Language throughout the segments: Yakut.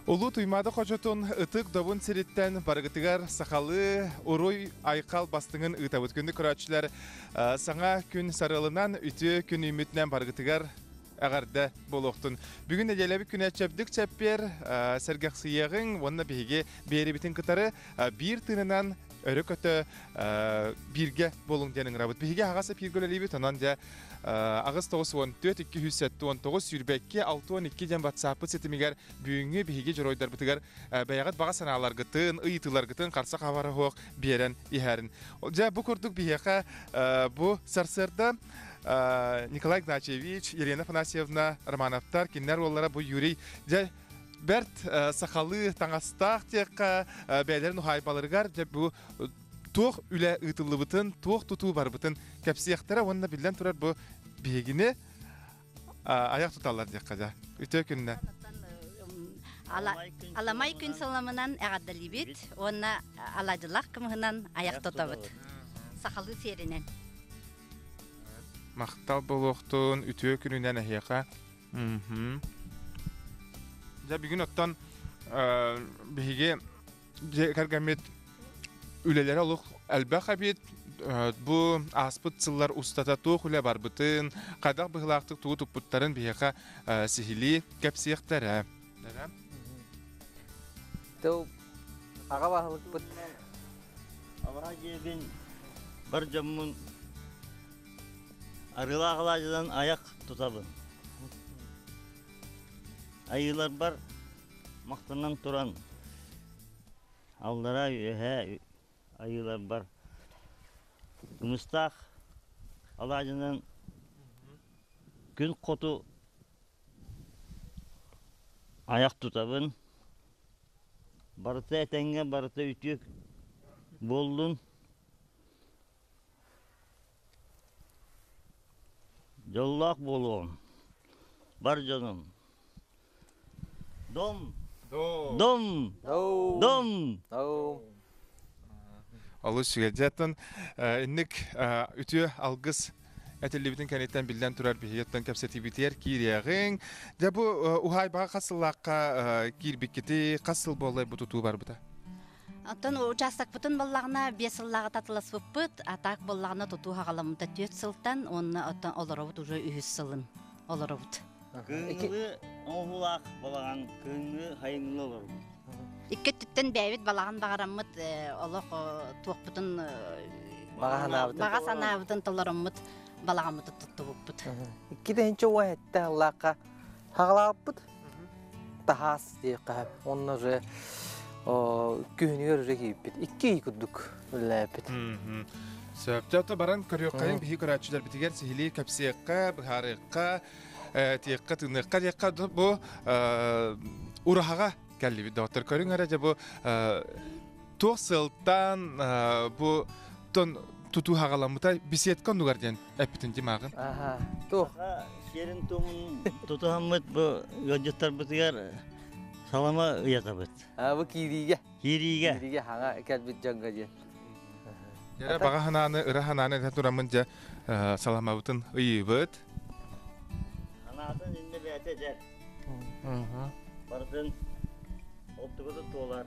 Улуу Туймаада хочотун ытык добун сириттэн барыгытыгар сахалыы уруй айхал бастыҥын ыытабыт. Күндү көрөөччүлэр, саҥа күн сарыалынан үтүө күн үүммүтүнэн барыгытыгар эҕэрдэ буолуохтун. Бүгүн нэдиэлэбит күнэ чэбдик чэппиэр сэргэхсийиэҕиҥ уонна биһиги биэрибитин кытары биир тыынынан өрө көтө бииргэ буолуҥ диэн ыҥырабыт. Биһиги аһаҕас эпииргэ үлэлиибит, онон дьэ 8 94 279 22 62 диэн ватсаппыт ситимигэр бүгүҥҥү биһиги дьоруойдарбытыгар бэйэҕит баҕа санааларгытын, ыйытыыларгытын харса хабара суох биэрэн иһэрин. Дьэ бу курдук биһиэхэ бу сарсыарда Николай Игнатьевич, Елена Афанасьевна Романовтар, кинилэр уоллара бу Юрий дьэ бэрт сахалыы таҥастаах диэххэ бэйэлэрин уһаайбаларыгар дьэ бу туох үлэ ыытыллыбытын, туох тутуу барбытын кэпсиэхтэрэ уонна биллэн турар бу биһигини айах туталлар диэххэ дьэ. Үтүө күннэ. Аламай күн саламынан эҕэрдэлиибит уонна аладьылах кымыһынан айах тутабыт. Сахалыы сиэринэн. Махтал буолуохтун, үтүө күнүнэн эһиэхэ. Дьэ бүгүн оттон биһиги дьиэ кэргэммит үлэлэрэ олох элбэх эбит. Бу ааспыт сыллар устата туох үлэ барбытын, хайдах быһыылаахтык тугу туппуттарын биһиэхэ сиһилии кэпсиэхтэрэ. Тыл аҕа баһылыкпыт Абаһа дьиэбин бар дьоммун Арыылаах алаадьынан айах тутабын. Айыыларбар махтанан туран аллараа үөһээ айыыларбар кымыстаах алаадьынан күн хоту айах тутабын. Барыта этэҥҥэ, барыта үтүө буоллун. Дьоллоох буолуом, бар дьонум. Дом! Дом! Дом! Олус үчүгэй. Оттон инник үтүө алгыс этиллибитин кэнниттэн биллэн турар биһиги кэпсэтиибитигэр киириэҕиҥ. Дьэ бу уһаайбаҕа хас сыллаахха киирбиккитий, хас сыл буоллай бу тутуу барбыта? Оттон учаастакпытын буоллаҕына биэс сыллааҕыта атыласпыппыт, а так буоллаҕына тутуу хаҕаламмыта түөрт сылтан уонна оттон олоробут уже үһүс сылын олоробут. Кыһыҥҥы оҥоһуулаах балаҕан, кыһыҥҥы хайыҥҥы олоробут. Икки өттүттэн бэйэбит балаҕан баҕараммыт олох туохпутун баҕа санаабытын толороммут балаҕаммытын туттубуппут. Икки тыһыынча уон сэттэ сыллаахха хаҕалаабыппыт. Таһаас диэххэ уонна уже күһүнүгэр уже киирбит. Икки ый курдук үлэлээбит. Сөптөөх баран көрүөххэйин биһи көрөөччүлэрбитигэр сиһилии кэпсиэххэ, быһаарыахха, тиэххэ, тыыныахха диэххэ бу ураһаҕа кэллибит доҕоттор. Көрүҥ эрэ дьэ бу туох сыалтан бу тон тутуу хаҕаламмыта беседка оннугар диэн эппитин димааҕын. Аха, туох? Сиэрин туомун тутуһаммыт бу ыалдьыттарбытыгар салама ыйатабыт. А, бу киириигэ. Киириигэ. Киириигэ хаҥа кэлбит дьоҥҥо диэн. Дьэ, баҕа санааны, ыра санааны этэ тураммын дьэ саламабытын ыйыыбыт. Анаатын иннэ бэйэтэ этэр. Барытын оттугуту туолар.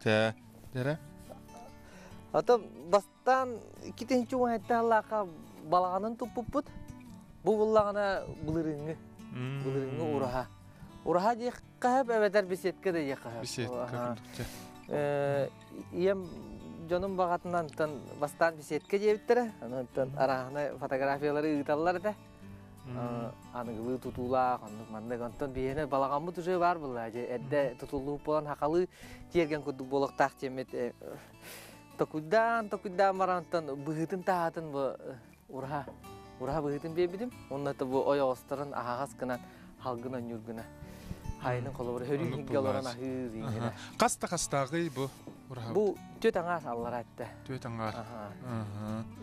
Тэ, дэрэ. Ата бастаан иккитинчи уһайттааллаахха балаҕанын туппуппут. Бу буллаҕына былырыыҥҥы. Былырыыҥҥы ураһа. Ураһа диэххэ эбэтэр беседка да диэххэ Беседка. Ийэм дьонум баҕатынан бастаан беседка диэбиттэрэ. Онон арааһынай фотографиялары ыыталлар этэ. Аныгылыы тутуулаах, оннук маннык. Онтон биһиэнэ балаҕаммыт уже баар буолла. Дьэ, эрдэ тутуллубут буолан хахалыы тиэргэн курдук буолуохтаах диэммит токуйдаан, токуйдаан баран онтон быһыытын таһаатын бу ураһа, ураһа быһыытын биэрбитим. Уонна бу ойоҕосторун аһаҕас гынан халгын онньуур гына. Хайынын холобур хөрүү иһиггэ олорон аһыыр иҥэрэ. Хас да хастааҕый бу ураһа? Бу түөт аҥаас аллара этте. Түөт аҥаар.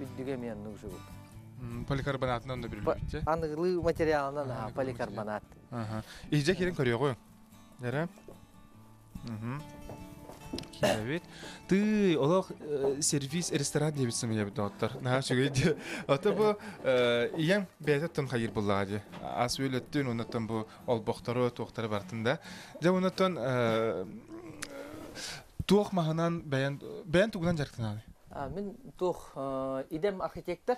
Үрдүгэ эмиэ оннук жубут. Поликарбонатынан да бүрүллүбүт. Аныгылыы материалынан аха поликарбонат. Иһдьэ киирэн көрүөҕү. Эрэ. Киирэбит. Тыый, олох сервис ресторан диэбит сымыйабыт доҕоттор. Наһаа үчүгэй дии. Ото бу ийэм бэйэтэ оттон хайыр буллаҕа дии. Ас үөл өттүн, оннуттан бу олбохтору, туохтары бартын да. Дьэ, оннуттан туох маһынан бэйэн бэйэн тугунан дьарыктанаҕыный? Мин туох идэм архитектор.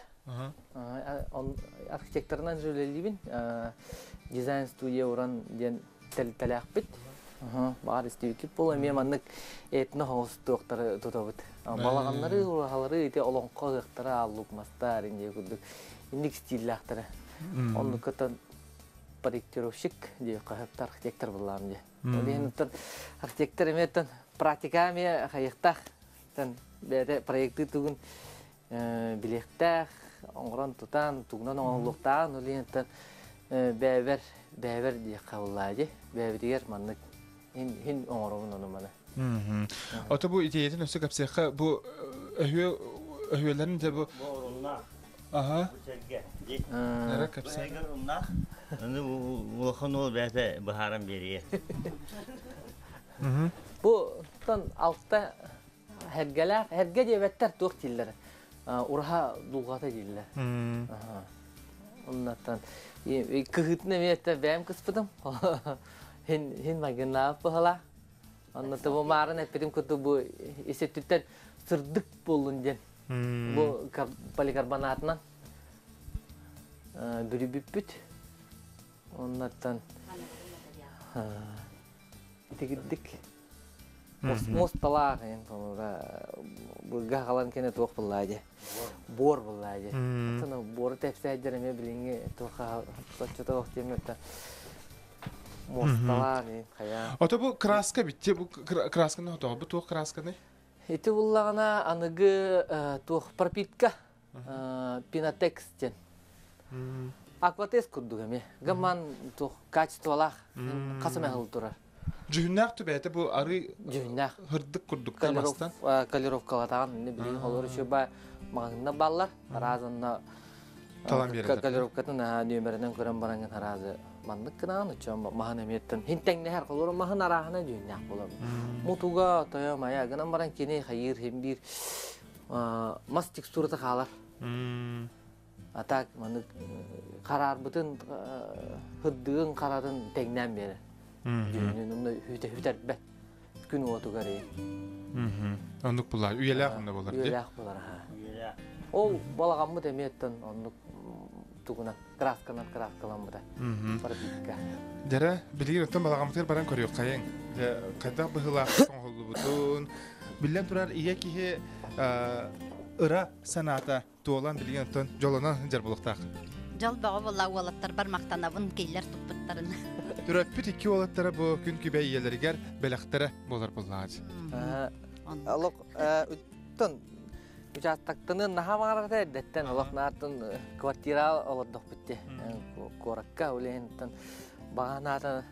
Архитекторынан үлэлиибин. Дизайн студия уран диэн тэрилтэлээхпит. Баар истибиккит буолуо эмиэ маннык этно хоҥостуохтары тутабыт. Балаҕаннары, ураһалары ити олоҥхо ыһыахтара ааллук мастар инньэ курдук инник стиллээхтэрэ. Оннуккаттан проектировщик диэххэ сөп архитектор буллаам дии. Ол иһин архитектор эмиэ практика эмиэ хайыахтаах. Бэйэтэ проектыы тугун билиэхтээх, оҥорон тутан, тугунан оҥоһуллуохтааҕын ол иһин бэйэбэр бэйэбэр диэххэ буоллаа дии. Бэйэбитигэр маннык хин хин оҥоробун ону маны. Ото бу идеятын өссө кэпсиэххэ бу өһүө өһүөлэрин дьэ бу Бу оруннаах. Аха. Бу сэргэ. Эрэ кэпсээ. Бу оруннаах. Аны улахан уол бэйэтэ быһааран биэриэ. Бу тон алта Эргэлээх, эргэ диэбэттэр туох дииллэр? Ураһа дулҕата дииллэр. Оннуттан кыһыытын эмиэ бэйэм кыспытым. Хин хин майгыннаабыт быһалаах. Онно бу маарын эппитим курдук бу ис өттүттэн сырдык буоллун диэн. Бу поликарбонатынан бүрүбүппүт. Оннуттан итигирдик Муосталаах эн холура бырга хаалан кэнэ туох буллаа дии. Буор буллаа дии. Оттон буору тэпсээддэр эмиэ билиҥҥи туох соччото суох диэммэттэн муосталаах хайа. Ото бу краска битти бу красканы хотоҕо бу туох красканый? Ити буллаҕына аныгы туох пропитка пинотекс диэн. Акватест курдук эмиэ. Гамман туох качестволаах хас эмэ сыл турар. Дьүһүннээх түбээтэ бу арыы Дьүһүннээх. Хырдык курдук мастан. Колеровкалатаҕын инне билигин холору үчүгэй маҕаһыынна баллар. Араас онно Талан биэрэллэр. Колеровкатын нүөмэринэн көрөн бараҥҥын араазы маннык гынаҕын оччоон маһын эмиэттэн хин тэҥнэһэр холору маһын арааһына дьүһүннээх буолар. Мутуга тойо мая гынан баран кини хайыыр хин биир мас текстурата хаалар. А так маннык хараарбытын хырдыгын харатын тэҥнээн биэрэр. Дьүһүнүн онно хүтэ хүтэрбэт күн уотугар Оннук булар. Үйэлээх онно болар. Үйэлээх болар. Ол балаҕаммыт эмиэттэн оннук тугунан красканан краскаламмыта. Пропитка. Дьэрэ, билигин оттон балаҕаммытыгар баран көрүөххэйиҥ. Дьэ, хайдах быһыылаах оҥоһуллубутун. Биллэн турар, ийэ киһи ыра санаата туолан билигин оттон дьолонон сылдьар буолуохтаах. Дьол бөҕө буолла уолаттарбар махтанабын кинилэр туппуттарын. Төрөппүт икки уолаттара бу күн күбэй ийэлэригэр бэлэхтэрэ буолар буоллаҕа. Олох оттон учаастактаны наһаа баҕарарта эрдэттэн олох наартын квартира олордохпут дии куоракка үлэһинтэн баҕанаата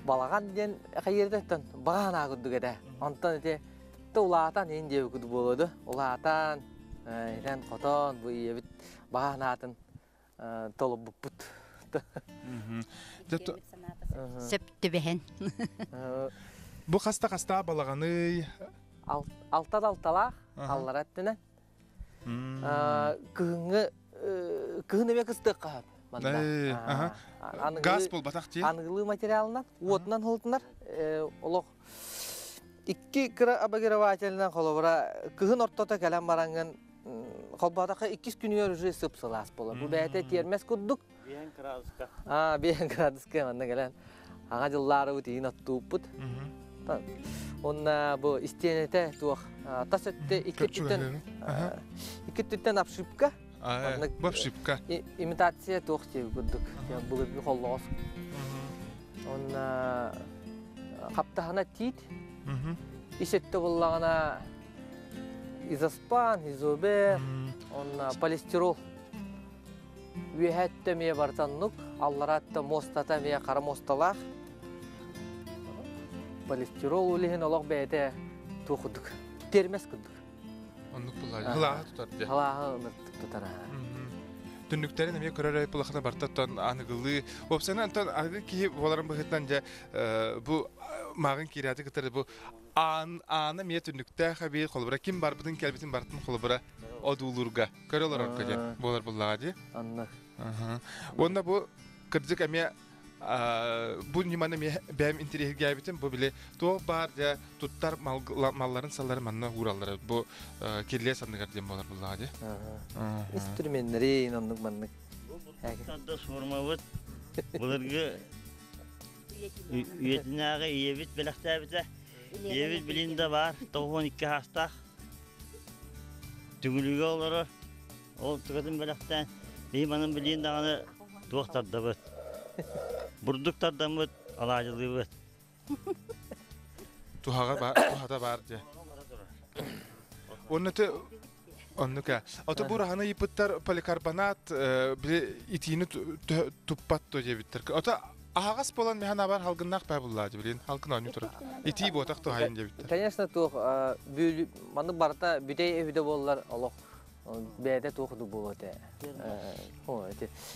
балаҕан диэн хайыырдаттан баҕанаа курдук этэ онтон ити улаатан иин диэбит буолуоду улаатан итэн хотон бу ийэбит баҕанаатын толорбуппут. Сөп түбэһэн. Бу хаста хаста балаҕаный? Алта алталаах, аллара өттүнэн. Кыһыҥҥы кыһын эмиэ кыстыахха манна. Газ буолбатах дии. Аныгылыы материалынан, уотунан һылытынар. Олох икки кыра обогревателинэн холобура кыһын ортото кэлэн бараҥҥын холбоотоххо иккис күнүгэр уже сып-сылаас буолар. Бу бэйэтэ тиэрмэс курдук. Биэн градуска. Аа, биэн градуска манна кэлэн аҥа дьыллаарыбыт иин оттууппут. Онна бу истиэнэтэ туох тас өттө икки өттүттэн икки өттүттэн обшивка. Бу обшивка. Имитация туох диэби курдук. Былыргы холлоҕос. Онна хаптаһына тиит. Ис өттө буллаҕына изоспан, изобер, онна полистирол. Үөһэ өттө эмиэ барытаннук, аллара өттө муостата эмиэ хара муосталаах. Полистирол улиһин олох бэйэтэ туох курдук, термес курдук. Оннук буллаа. Халааһы тутар дии. Халааһы тутар. Түннүктэрин эмиэ көрөр айпылахына барта оттон аныгылыы. Уопсайынан оттон аныгы киһи буоларын быһыытынан дьэ бу. Мааҕын киирээти кытары бу аан аана эмиэ түннүктээх эбии холобура ким барбытын кэлбитин барытын холобура одуулуурга көрө олорорго диэн буолар буллаҕа дии. Анна. Уонна бу кырдьык эмиэ бу ньыманы эмиэ бэйэм интэриэһиргээбитим бу били туох баар дьэ туттар малларын салларын манна уураллара бу кирлиэ санныгар диэн буолар буллаҕа дии. Инструменнери оннук маннык. Бу суурмабыт былыргы үйэтинээҕи ийэбит бэлэхтээбитэ. Ийэбит билин да баар, 92 саастаах. Түҥүлүгэ олорор. Ол тукатын бэлэхтээн, биһи манан билин даҕаны туох тардабыт. Бурдук тардаммыт, алаадьылыыбыт. Туһаҕа баар, туһата баар дьэ. Онно те оннука. Ото бу раһаны ыйыппыттар поликарбонат били итиини туппат то диэбиттэр. Ото аһаҕас буолан миһан абар халгыннаах баа буллаа билин халгын оонньуу турар. Итии буотах туһайын диэбиттэр. Конечно туох маннык барыта бүтэй өбүдэ буоллар олох бэйэтэ туох ду буолуо этэ.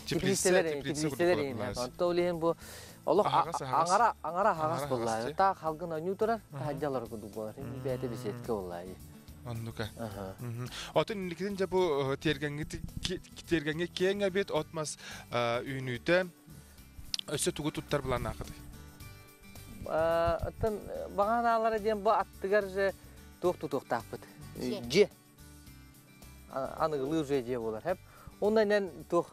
Теплицэлэр теплицэлэр Онто ол иһин бу олох аҥара аҥара аһаҕас буолла. Таах халгын оонньуу турар, таһырдьалар курдук буолар. Бэйэтэ беседка буолла. Оннука. Отun инникитин дьэ бу тиэргэҥҥэ тиэргэҥҥэ киэҥ эбит от мас үүнүүтэ өссө тугу туттар былааннааххытый? Оттон баҕанаалара диэн бу аттыгар же туох тутуохтаахпыт. Дьиэ. Аныгылыы уже дьиэ буолар. Хэп. Онно инэн туох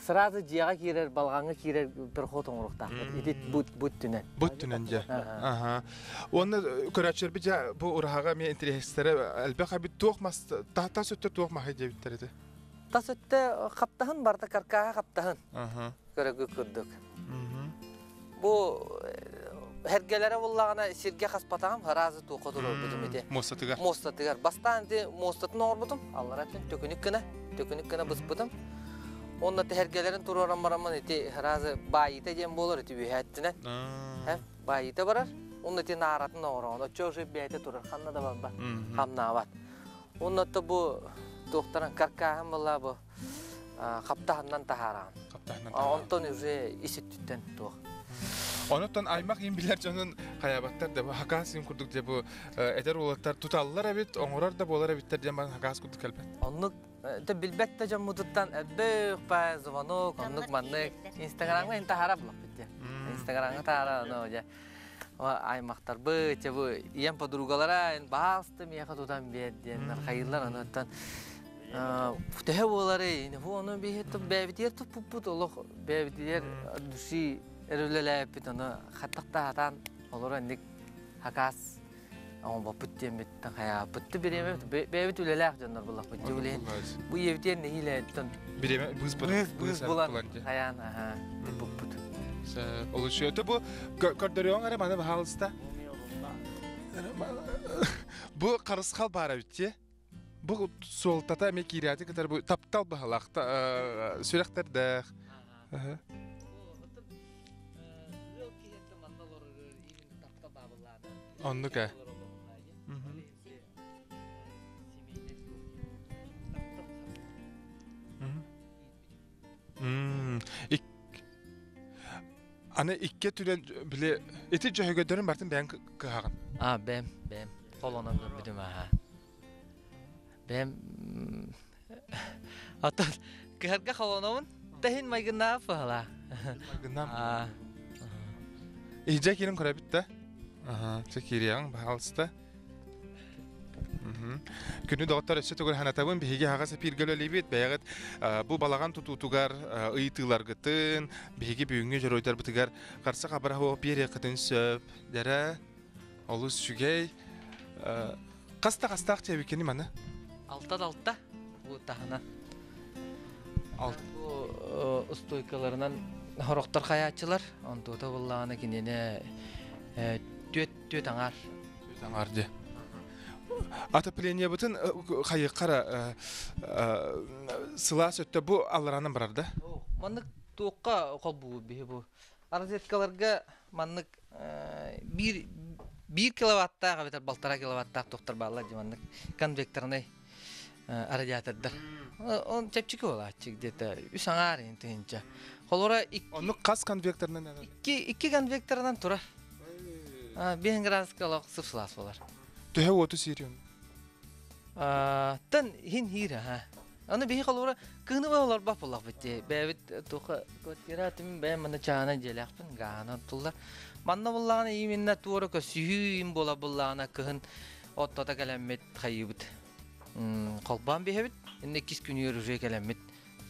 сразу дьиэҕэ киирэр, балаҕаҥҥа киирэр проход оҥоруохтаахпыт. Ити бут бут түнэн. Бут түнэн дьэ. Аха. Уонна көрөөччүлэрбит дьэ бу ураһаҕа эмиэ интэриэстэрэ элбэх эбит туох мас тас өттө туох маһы диэбиттэр этэ. Тас өттө хаптаһын барыта каркааһа хаптаһын. Көрөгү курдук. Бу эргэлэрэ буллаҕына сиргэ хаспатаҕым, сразу туохха туруорбутум ити. Муостатыгар. Муостатыгар. Бастаан ити муостатын оҥорбутум, аллара өттүн төкүнүк гына, төкүнүк гына быспытым. Онно тэһэргэлэрин туруоран бараммын ити сразу баайыыта диэн буолар ити үөһээ өттүнэн. Баайыыта барар. Онно ити нааратын оҥороҕун. Оччо уже бэйэтэ турар, ханна да барбат, хамнаабат. Онно бу туохтарын каркааһын буолла бу хаптаһыннан таһаараҕын. Хаптаһыннан таһаараҕын. Онтон уже ис өттүттэн туох. Онуттан аймах иин билэр дьонун хайабаттар да бу хакаас иин курдук дьэ бу эдэр уолаттар туталлар эбит, оҥорор да буолар эбиттэр диэн баран хакаас курдук кэлбэт. Оннук те билбэт да дьоммутуттан элбэх баа звонок, оннук маннык Инстаграмҥа ин таһара булаппыт дьэ. Инстаграмҥа таһара ону дьэ аймахтарбыт, дьэ бу ийэм подругалара баалысты миэхэ тутан биэр диэннэр хайыыллар онуттан төһө буоларый ону биһи бэйэбитигэр туппуппут олох бэйэбитигэр души эрүүлэлээппит ону хаттахта хатаан олору инник хакаас оҥорбоппут диэммит хайааппыт бириэмэ бэйэбит үлэлээх дьоннор буллахпыт дьэ бу ийэбитигэр нэһиилэттэн бириэмэ быыс быыс булан хайаан аха туппуппут. Олус бу көрдөрүөҥ эрэ маны баһаалыста. Бу харысхал баар эбит Бу суолтата эмиэ киирээти кытары бу таптал баһылаах сүрэхтэрдээх. Оннук ээ. Аны икки өттүнэн били ити дьөһөгөйдөрүн бартын бэйэҥ кыһаҕын. А, бэм, бэм. Холонон көрбүтүм аха. Бэм Оттон кыһарга холонобун тэһин майгыннаах быһалаа. Майгыннаах. Иһдьэ киирэн көрөбүт да. Аха, чэ киириэҕиҥ, баһаалыста. Күнү доҕоттор өссө төгүл санатабын, биһиги аһаҕас эпииргэ үлэлиибит. Бэйэҕит бу балаҕан тутуутугар ыйытыыларгытын, биһиги бүгүҥҥү дьоруойдарбытыгар харса хабара биэриэххитин сөп. Дэрэ, олус үчүгэй. Хас да хастаах диэбиккини маны? Алта да алта. Бу таһынан. Бу устуойкаларынан хорохтор хайааччылар. Онтуота буллаҕына кинини түөт түөт аҥаар. Түөт аҥаар дии. Отоплениебытын хайыаххара сылаас өттө бу аллараанан барар да? Маннык туохха холбуу биһи бу. Розеткаларга маннык биир биир киловаттаах эбэтэр балтараа киловаттаах туохтар бааллар дии маннык конвекторнай радиатордар. Он чэпчэки буолааччы где-то үс аҥаар тыһыынча. Холура Оннук хас конвекторынан икки икки конвекторынан турар. 5 градуска олох сып-сылаас болар. Төһө уоту сирион? Тан хин хиир ha. Аны биһи холура кыһыны олорбат буоллахпыт дии. Бэйэбит туха квартира тимин бэйэм манна чаана дьиэлээхпин гаана оттуллар. Манна буллаҕына именно туора көссүһүү им буола буллаҕына кыһын оттото кэлэммит хайыыбыт. Холбоон биһэбит. Инне иккис күнүгэр уже кэлэммит.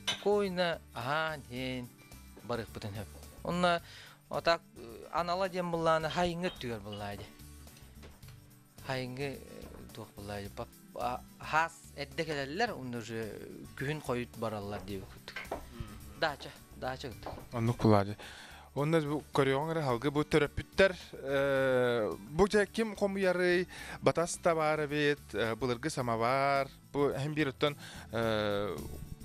Спокойно аһаан иһин барыахпытын сөп. Онно отак анала диэн буллаҕына хайыҥҥа өттүгэр буллаа дии. Хайыҥҥы туох буллаа дии. Хаас эрдэ кэлэллэр, онно уже күһүн хойут бараллар диэбит курдук. Даача, даача курдук. Оннук булаады. Онно бу көрүөҕүҥ эрэ халгы бу төрөппүттэр бу дьэ ким хомуйарый, батас да баар эбит, былыргы самовар, бу эһин биир оттон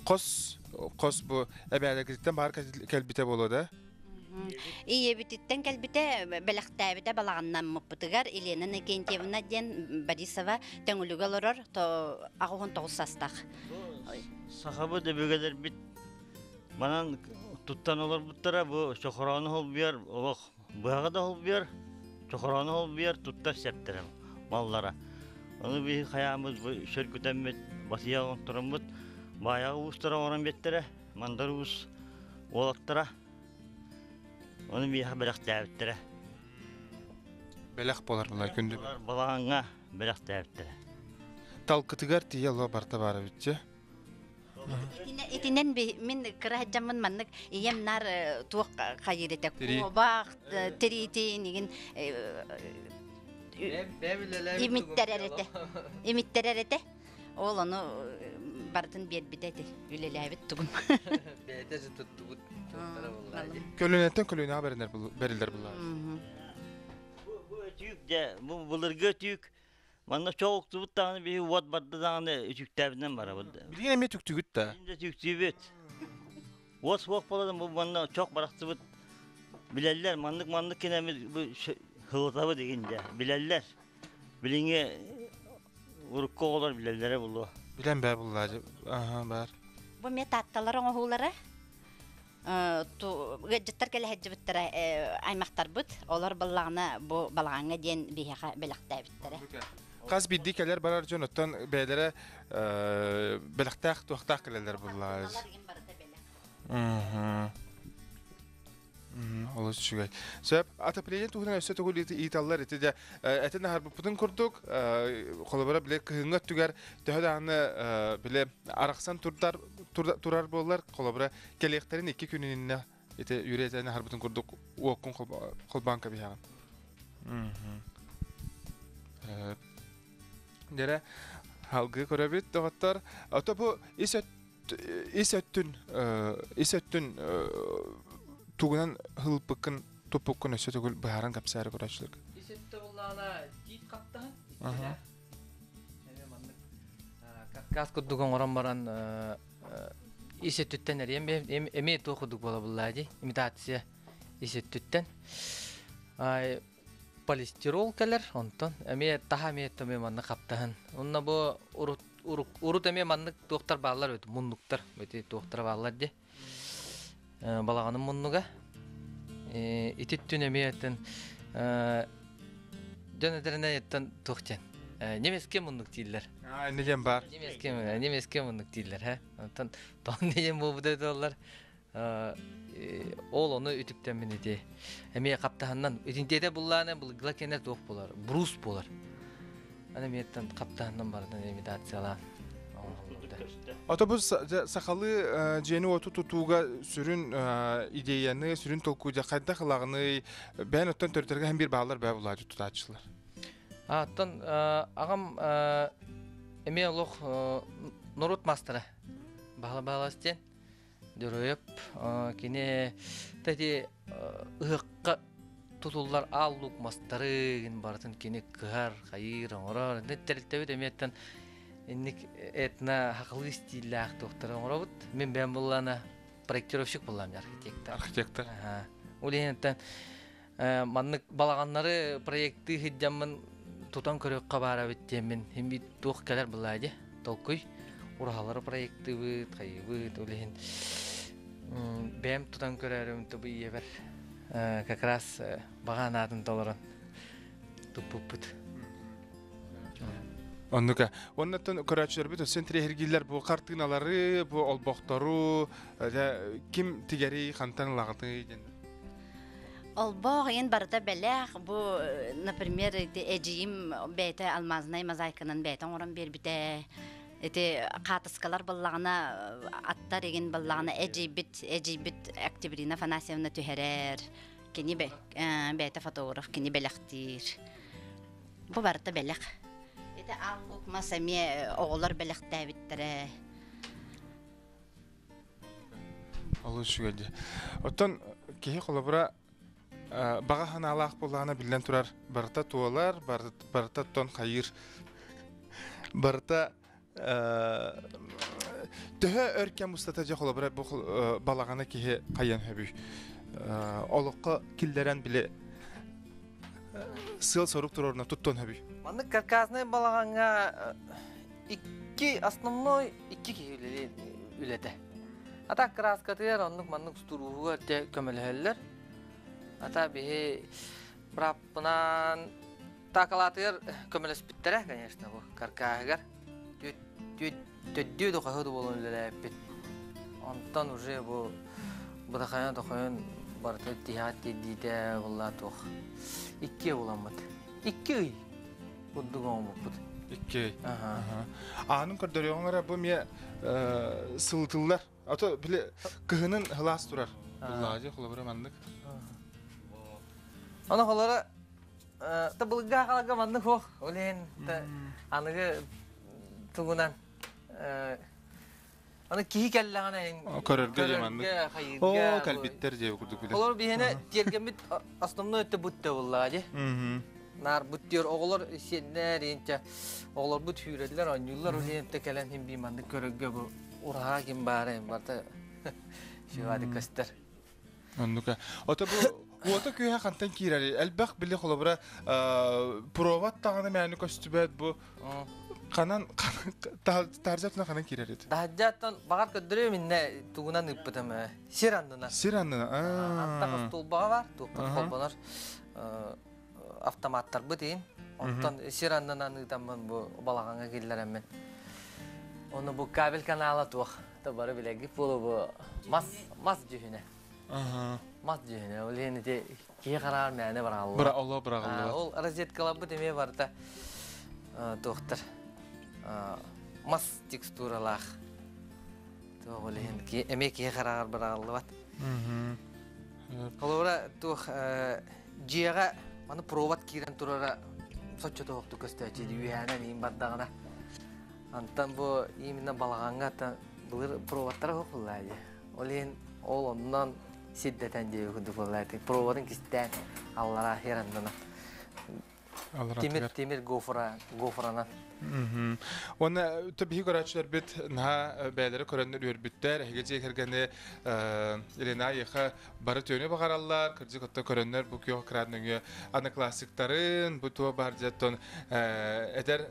хос хос бу эбээлэргититтэн баар кэлбитэ буолуо да? Ийэбититтэн кэлбитэ, бэлэхтээбитэ балаҕаннаммыппытыгар Елена Иннокентьевна диэн Борисова Төҥүлүгэ олорор, 89 састаах. Сахабыт өбүгэлэрбит манан туттан олорбуттара бу чохороону холбуйар олох быһаҕы да холбуйар, чохороону холбуйар туттар сэптэрэ маллара. Ону биһи хайааммыт бу сөргүтэммит, басыйа оҥтороммут, баайаҕа уустара оҥорон биэттэрэ, мандар уус уолаттара Ону миэхэ бэлэхтээбиттэрэ. Бэлэх буолар була күндү. Балаҕаҥҥа бэлэхтээбиттэрэ. Талкытыгар тиийэ оло барта баар эбитчи. Итинэн мин кыра сылдьаммын маннык ийэм наар туох хайыыр этэ куобах тириитин игин имиттэрэр этэ имиттэрэр этэ Ол ону барытын биэрбитэ ити үлэлээбит тугум. Бэйэтэ туттубут туттара буоллаа дии. Көлүөнэттэн көлүөнэҕэ бэринэр бэриллэр буллаа. Бу өтүүк дьэ, бу былыргы өтүүк. Манна чоҕуктубут даҕаны биһи уот барда даҕаны үтүктээбитинэн барабыт. Билигин эмиэ түктүгүт да. Билигин да түктүүбүт. Уот суох буолан бу манна чох барахсыбыт билэллэр маннык маннык кинэмит бу хылытабыт игин дьэ билэллэр. Билиҥҥи Урукку оҕолор билэллэрэ буолуо. Билэн бээ буллаа аха баар. Бу эмиэ таатталар оҥоһуулара. Ыалдьыттар кэлэ сылдьыбыттара аймахтарбыт. Олор баллаҕына бу балаҕаҥҥа диэн биһиэхэ бэлэхтээбиттэрэ. Хас биирдии кэлэр барар дьон оттон бэйэлэрэ бэлэхтээх туохтаах кэлэллэр буллаа. Олус үчүгэй. Сөп. Отопление туһунан өссө тугу ыыталлар ити дьэ этин аһарбыппытын курдук холобура бile кыһыҥҥы өттүгэр төһө даҕаны бile арахсан турдар турар буоллар холобура кэлиэхтэрин икки күнүннэ ити үөрэтэн аһарбытын курдук уоккун холбоон кэбиһэҕин. Дьэрэ халгыы көрөбүт доҕоттор. Ото бу ис ис өттүн ис өттүн тугунан ылбыккын туппуккун өссө төгүл быһааран кэпсээри көрөөччүлэргэ. Ис өттө буллаҕына тиит хаптаһын иккилээх. Эмиэ маннык каркас курдук оҥорон баран ис өттүттэн эриэн эмиэ туох курдук буола буллаа дии имитация ис өттүттэн. Полистирол кэлэр онтон эмиэ таһа эмиэ эмиэ маннык хаптаһын. Онно бу урут урут эмиэ маннык туохтар бааллар эбит муннуктар эти туохтара бааллар дии балаҕаным муннуга ити түн эмиэ этэн дьон этэринэн эттэн туох диэн немецкий муннук дииллэр инне диэн баар немецкий немецкий муннук дииллэр һэ онтон тоон диэн буолбута этэллэр ол ону үтүктэммин ити эмиэ хаптаһыннан итинтиэтэ буллаана былыргыла кэнэ туох буолар брус буолар аны эмиэттэн хаптаһыннан барытын имитациялаан Ото бу сахалыы дьиэни-уоту тутууга сүрүн идеяны, сүрүн толкуйда хайдах ылаҕыный, бэйэн оттон төрүтэргэ һэн биир бааллар бээ булаачы тутааччылар. Оттон аҕам эмиэ олох норуот маастара баһыла баһылас диэн Дьоруойап кини ити ыһыкка тутуллар аал луук мастарын барытын кини кыһар, хайыыр, оҥорор. Тэрилтэбит эмиэттэн инник этно хахылыы стиллээх туохтары оҥоробут. Мин бэйэм буллаана проектировщик буллаам архитектор. Архитектор. Ол иһинтэн маннык балаҕаннары проектыы сылдьаммын тутан көрүөххэ баар эбит диэммин хим туох кэлэр былаа дии толкуй ураһалары проектыыбыт хайыыбыт ол иһин бэйэм тутан көрөөрүм тубу ийэбэр как раз баҕа анаатын толорон. туппуппут. Оннука. Оннуттан көрөөччүлэрбит өссө интэриэһиргииллэр бу хартыыналары, бу олбохтору, ким тигэри, хантан ылаҕытый диэн. Олбох иин барыта бэлэх. Бу, например, ити эдьиийим бэйэтэ алмазнай мозаиканан бэйэтэ оҥорон биэрбитэ. Ити хаатыскалар баллаҕына аттар игин баллаҕына эдьиийбит эдьиийбит Октябрина Афанасьевна түһэрэр. Кини бэйэтэ фотограф, кини бэлэхтиир. Бу барыта бэлэх. Ити аал луук мас эмиэ оҕолор бэлэхтээбиттэрэ. Олус үчүгэй дии. Оттон киһи холобура баҕа санаалаах буоллаҕына биллэн турар барыта туолар, барыта оттон хайыыр. Барыта төһө өр кэм устата дьэ холобура бу балаҕаны киһи хайан сөбүй? Олоххо киллэрэн били сыал-сорук туруорuna туттуон сөбүй? Маннык каркасный балаҕаҥҥа икки основной икки киһи үлэтэ. Ата краскатыгар оннук маннык устурууһугар те көмөлөһөллөр. Ата биһи быраппынан Таакалаатыгар көмөлөспүттэрэ, конечно, бу каркааһыгар. Төддүү дохоһу буолан үлэлээбиппит. Онтон уже бу бытахайан тохойон барыта тиһэҕэ тиэрдиитэ буолла туох. Икки буламмыт. Икки ый курдук оҥорбуппут. Икки ый. Аанын көрдөрүөҕүҥ эрэ бу эмиэ сылытыллар. Ато били кыһынын хылаас турар. Буллаадьы холобура маннык. Ону холоро Та былыргы хаалга маннык суох. Ол иһин аныгы тугунан аны киһи кэллэҕинэ көрөргө дьэ маннык. Оо, кэлбиттэр дьэ курдук билэр. Олор биһиэнэ тиэргэммит основной өттө бутта буллаҕа дьэ. Наар буттер оҕолор сиэннэр инчэ оҕолорбут сүүрэллэр, оонньууллар ол иһин кэлэн хин бии маннык көрөргө бу ураһа ким баара барта сүүрээдик көстөр. Оннука. Ото бу уота күүһэ хантан киирэр? Элбэх били холобура провод даҕаны мээнэ көстүбэт бу ханан таһырдьа ханан киирэр ити? Таһырдьаттан баҕар көрдөрүөм иннэ тугунан ыыппытым сир аннынан. Сир аннынан. Антах остуолбаҕа бар, туохпут холбонор автоматтарбыт иин. Онтон сир аннынан ыытаммын бу балаҕаҥҥа киллэрэммин. Ону бу кабель канала туох бары билэргит буолуо бу мас мас дьүһүнэ. Мас дьүһүнэ. Ол иһин ити киһи хараҕар мээнэ быраҕыллар. Быра оло быраҕыллыбат. Ол розеткаларбыт эмиэ барыта туохтар мас текстуралаах. Туох ол иһин эмиэ киһи хараҕар быраҕыллыбат. Холобура туох дьиэҕэ маны провод киирэн турара соччо тоһохтук көстөөччү үөһээнэн иин бардаҕына. Антан бу именно балаҕаҥҥа былыр проводтара суох буоллаа дии. Ол иһин ол оннон сирдэтэн диэби курдук буоллаа. Проводын кистээн аллараа херандана. Тимир тимир гофра гофранан. Уонна биһи көрөөччүлэрбит наһаа бэйэлэрэ көрөннөр үөрбүттэр. Эһиги дьиэ кэргэни Елена Еха бары түөнү баҕараллар. Кырдьык отто көрөннөр бу күөх экран нөҥүө аны классиктарын, бу туо бар дьэттон эдэр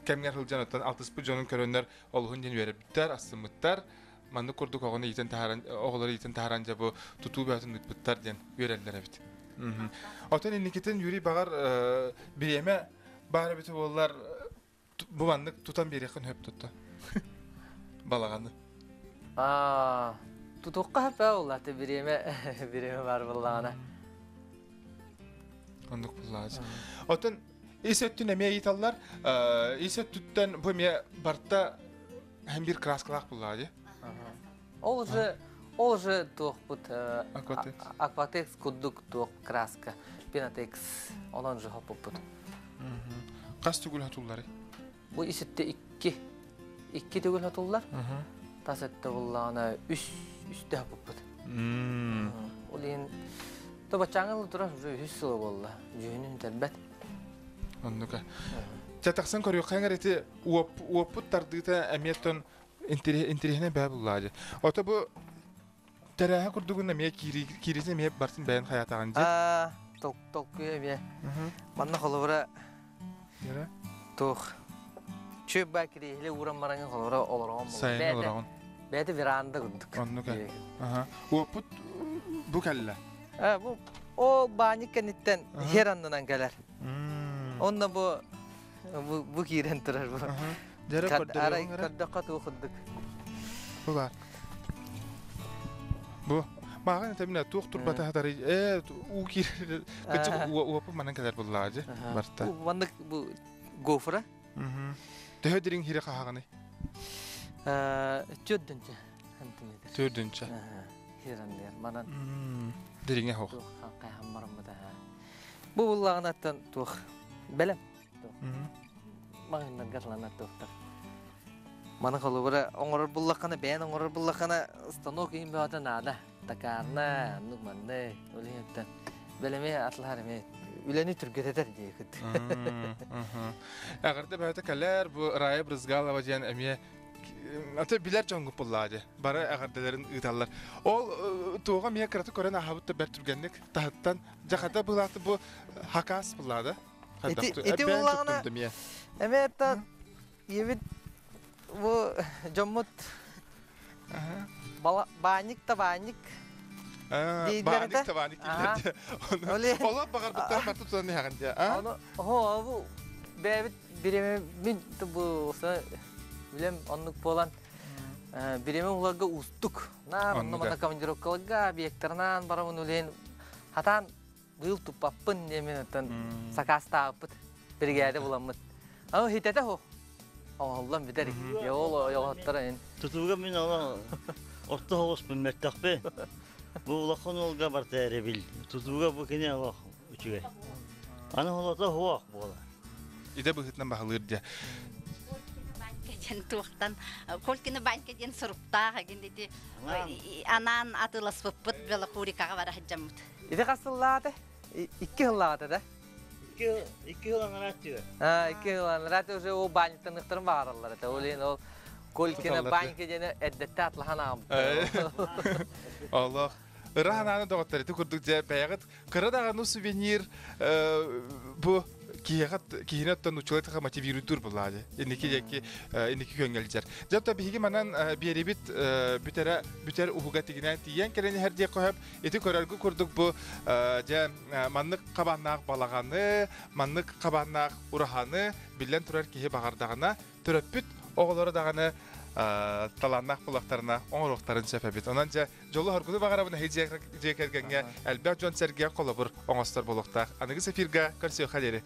кэмҥэр сылдьан оттон алтыспыт дьонун көрөннөр олуһун диэн үөрбүттэр, астыммыттар. Маннык курдук оҕону иитэн таһааран, оҕолору иитэн таһааран дьэ бу тутуу бөҕөтүн ыыппыттар диэн үөрэллэр эбит. Отон инникитин Юрий баҕар бириэмэ баар эбитэ буоллар бу маннык тутан биэриэххин сөп тутта. Балаҕаны. Аа, тутуохха сөп буолла бириэмэ бириэмэ баар буоллаҕына. Оннук буоллаҕа. Отон ис өттүн эмиэ ыйыталлар. Ис өттүттэн бу эмиэ барта һэм биир краскалаах буоллаҕа дии. Ол уже ол уже туохпут Акватекс. Акватекс курдук туох краска. Пенотекс. Онон же хоппуппут. Хас төгүл хатулларый? Бу иситте икки. Икки төгүл хатуллар. Тас өттө буллаҕына үс үстэ хоппуппут. Ол иһин тобаччааҥы турар уже үһүс сыла буолла. Дьүһүнүн тэрбэт. Оннука. Чэ тахсан көрүөххэ ити уоппут тардыыта эмиэ тон интэриэһинэй бээ буллаа дии. Ото бу тэрээһэ курдугун эмиэ киириитин эмиэ барсын бэйэн хайаатаҕын дии. Аа, толкуй эмиэ. Манна холобура туох чүөп баа кириэһилэ ууран бараҥын холобура олороҕун Сайын олороҕун. Бэйэтэ веранда курдук. Оннук. Аха. Уоппут бу кэллэ. Бу ол баанньык кэнниттэн хер аннынан кэлэр. Онно бу бу киирэн турар бу. Дьэрэ Арай көрдөххө туу курдук. Бу бар. Бу Мааҕын этэминэ туох турбата хатары э уу киирэр кычык уопу манан кэлэр буллаҕа дьэ барта. Маннык бу гофра. Төһө дириҥ хире хаһаҕыный? Төрдүнчэ сантиметр. Төрдүнчэ. Хиранныар манан. Дириҥэ хох. Бу буллаҕынаттан туох бэлэм. Маҕаһыыннарга атланар туохтар. Маны холобура оҥорор буллаххына, бэйэн оҥорор буллаххына станок иһин бөҕөтө наада. Такаарна, оннук манны, ол иһиттэн бэлэми атлаһар эмиэ үлэни түргэтэтэр диэкит. Эҕэрдэ бөҕөтө кэлэр, бу Рая Брызгалова диэн эмиэ аты билэр дьоҥҥут буллаа дии. Бары эҕэрдэлэрин ыыталлар. Ол туоҕа эмиэ кыраты көрөн ааһабыт да бэрт түргэнник таһыттан дьахата былааты бу хакас буллаа да. Ити ити буллаҕына эмиэ та ийэбит бу дьоммут баанньык та баанньык Баанньык та баанньык дииллэр. Олор баҕарбыттар барты тутан иһэҕин дии. Ону оһо бу бэйэбит бириэмэ мин бу билем оннук буолан бириэмэ уларга уустук. Наар онно мана командировкаларга объекттарынан барабын үлээн хатаан быыл туппаппын диэмин оттон сакаастаабыппыт биригээдэ буламмыт. Аны хитэтэ хо оҥоһуллан бүтэр. Ол ойоҕоттор эн. Тутууга мин ала орто соҕуспун мөлтөхпүн. Бу улахан уолга барта эрэбил. Тутууга бу кини олох үчүгэй. Аны холото хуох буола. Идэ быһыытынан баһылыыр дьэ. Диэн туохтан Колькина банька диэн суруктаах эгин ити анаан атыыласпыппыт Белокурикаҕа бара сылдьаммыт. Ити хас сыллаата? Икки сыллаата да? Икки сыл анараа Аа, икки сыл анараа уже ол баньыктаныхтарын баҕараллар этэ. Ол иһин ол Колькина банька диэни эрдэттэ атлахан аҕаммыт. Олох. Ыра санааны доҕоттор ити курдук дьэ бэйэҕит кыра даҕаны сувенир бу киһиэхэ киһини оттон учуолай тыха мотивируйдуур буллаа дьэ инники диэки инники көҥҥөлдьэр дьэ оттон биһиги манан биэрибит бүтэрэ бүтэр уһуга тигинээн тиийэн кэлэн иһэр диэххэ сөп ити көрөргү курдук бу дьэ маннык хабааннаах балаҕаны маннык хабааннаах ураһаны биллэн турар киһи баҕардаҕына төрөппүт оҕолоро даҕаны талааннаах булахтарына оҥоруохтарын сөп эбит. Онон дьэ дьолу-соргуну баҕарабын эһи дьиэ кэргэҥҥэ элбэх дьон сэргэ холобур оҥостор буолуохтаах. Аныгы эфирга көрсүөххэ диэри.